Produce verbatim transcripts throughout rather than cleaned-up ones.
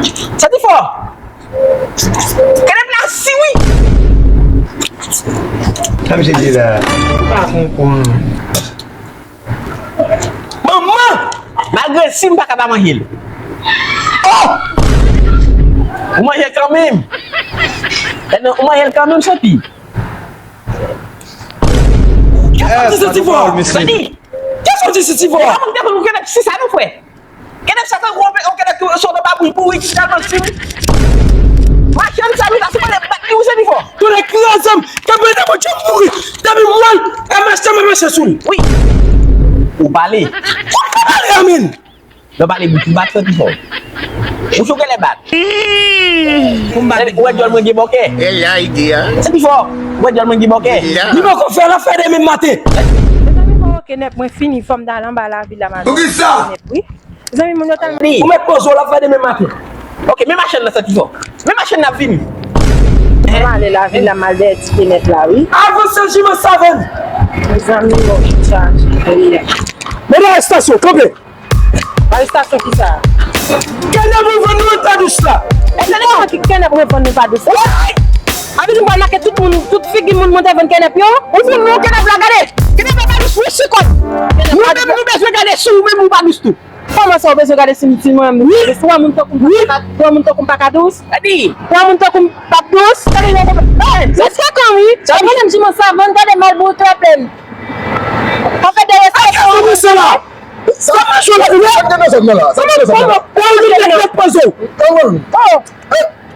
Santifò! Kenèp la si wi! Sa misye di la? Ou pa konprann. Manman! Malgre si m pa ka pa manje l. Oh! Ou manje l kanmenm. Ou manje l kanmenm, Santi. Kè sòti Santifò! Santi! Kè sòti Santifò! E pa moun ki te konn ou kenèp si sa nou fè. Kenèp sa tankou yon kenèp ki sot nan babouy bouri ki tèlman si. Machann sa nou ta sipoze bat li wi Santifò. Tonnè kraze m! Kenèp mwen te bon djòb mouri! Depi m wè l, e mache m ap mache sou l. Wi. Ou pale. Ou pa pale a menm! Lè w pale bouch ou bat Santifò. Bouch ou genlè bat. Ou wè djòl mwen gen bòkè. E la ide a. Santifò. Ou wè djòl mwen gen bòkè. Li poko fè l ap fè demen maten. Mezanmi, mwen kenèp, mwen fini, fò m t al anba lavil la m al kenèp wi. Mezanmi, moun yo tèlman. Ou mèt poze w l ap fè demen maten. Ok, men machann nan Santifò. Men machann nan ap vini. M ale lavil la m al dèyè ti kenèp la wi. Avanse Jiman Savann. Mezanmi, bon, sa. Mande arestasyon, kanpe. Arestasyon kisa? Kenèp ou vann nou pa dous la. E kenèp ki kenèp ou vann nou pa dous la? Abi nou pral make tout moun, tout figi moun mwen te vann kenèp yo. Ou vann nou kenèp la, gade. Kenèp la pa dous, wi, sikòt. Nou menm nou bezwen gade si ou menm ou pa dous tou. Kòman sa ou bezwen gade si m, si mwen menm? Wi. Ou wè moun tankou m pa ka, ou wè moun tankou m pa ka dous? Ou wè moun tankou m p ap dous? Gade yon konpè. Hey! Respè kòm wi. Sa vle m di mwen sa vann gade mal bouy trè plen. An fèt de respè kòm wi. Sa mache la, ou wè? Sa gen nan zòn nan la. Sa gen nan zòn nan la. Ou wè, ou gen nan poze w. Oh!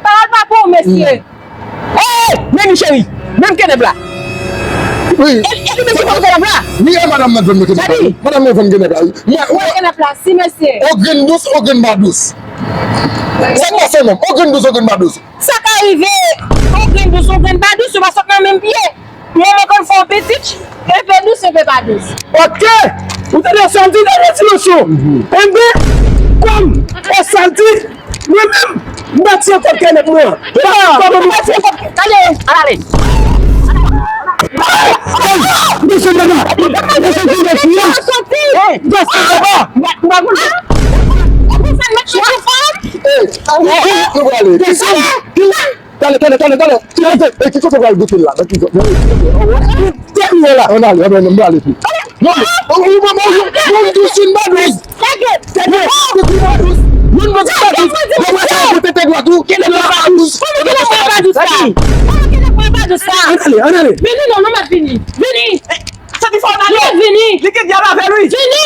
Pawòl pa pou ou, mesye. Hey! Men li cheri. Men kenèp la. Wi. E, e li menm ki vann kenèp la. Wi, e madanm nan vann kenèp la. Madanm nan vann kenèp la. Mwen, mwen kenèp la, si mesye. Ogren dous, ogren pa dous. Sa k pase menm? Ogren dous, ogren pa dous. Sa ka rive, ogren dous, ogren pa dous, yo pa sot nan menm pye. Manman konn fè yon pitit, enpe dous, enpe pa dous. Ok! Ou tande sa m di, tande ti mesye. Enben, kòm e sa l di, mwen menm, m bati an kòb kenèp mwen an. Kòm mwen bati an kòb, tande, al ale. Mesye, mesye, mesye, mesye, mesye, mesye, Talè, talè, talè, talè. Ki kote, e, ki kote w pral goute l la? Nan ki zòn? Dènye la. Ann ale, ann ale, m prale pi. Non, non, ou, ou, ou, ou, ou, dous, youn pa dous. Youn pa dous. Youn pa dous. Yo wè sa, yo tete dwat ou. Kèlè mwen pa dous. Kòman kèlè mwen pa dous la? Kòman kèlè mwen pa dous la? Ann ale, ann ale. Vini non, non, m ap vini. Vini. Santifò ann ale. Vini. Li gen dyab avè l, wi. Vini.